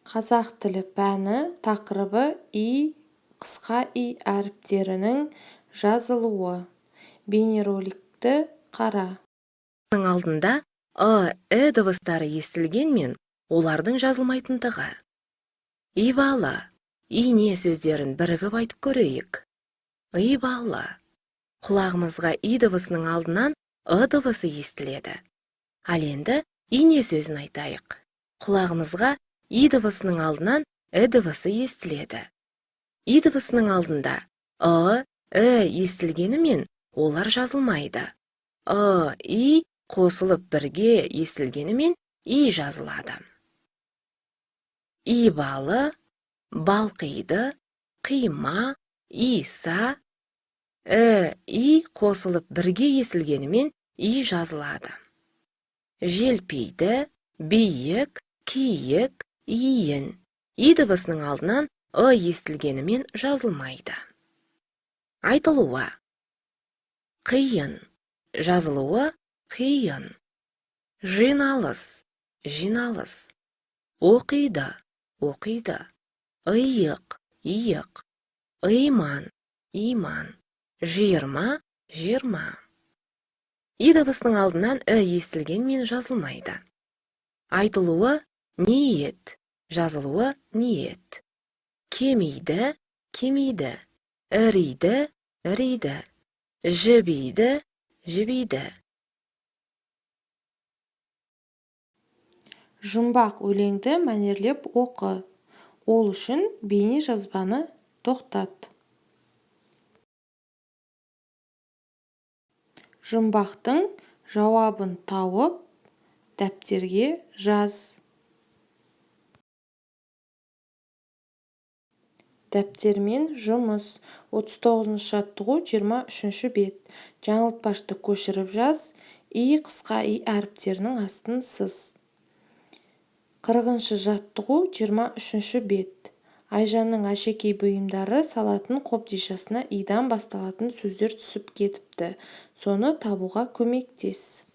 Қазақ тілі пәні тақырыбы и, қысқа и әріптерінің жазылуы. Бейнероликті қара. Алдында ы, і дыбыстары естілгенмен, олардың жазылмайтындығы. Ибалы, ине сөздерін бірігіп айтып көрейік. Ибалы. Құлағымызға и дыбысының алдынан ы дыбысы естіледі. Ал енді ине сөзін айтайық. Құлағымызға и дыбысының алдынан і дыбысы естіледі. И дыбысының алдында ы, і естілгенімен, олар жазылмайды. Ы, и қосылып бірге естілгенімен, и жазылады. Ибалы, балқиды, қима, иса. І, и қосылып бірге естілгенімен, и жазылады. Желпиді, биік, киік, иін. И дыбысының алдынан ы естілгенімен, жазылмайды. Айтылуы қиын, жазылуы қиын. Жиналыс, жиналыс. Оқиды, оқиды. Иық, иық. Иман, иман. 20, 20. И дыбысының алдынан і естілгенмен, жазылмайды. Айтылуы ниет, жазылуы ниет. Кемиді, кемиді. Іриді, іриді. Жібиді, жібиді. Жұмбақ өлеңді мәнерлеп оқы. Ол үшін бейнежазбаны тоқтат. Жұмбақтың жауабын тауып, дәптерге жаз. Дәптермен жұмыс. 39-жаттығу, 23-бет. Жаңылтпашты көшіріп жаз. И, қысқа и әріптерінің астын сыз. 40-жаттығу, 23-бет. Айжанның әшекей бұйымдары салатын қобдишасына и-дан басталатын сөздер түсіп кетіпті. Соны табуға көмектес.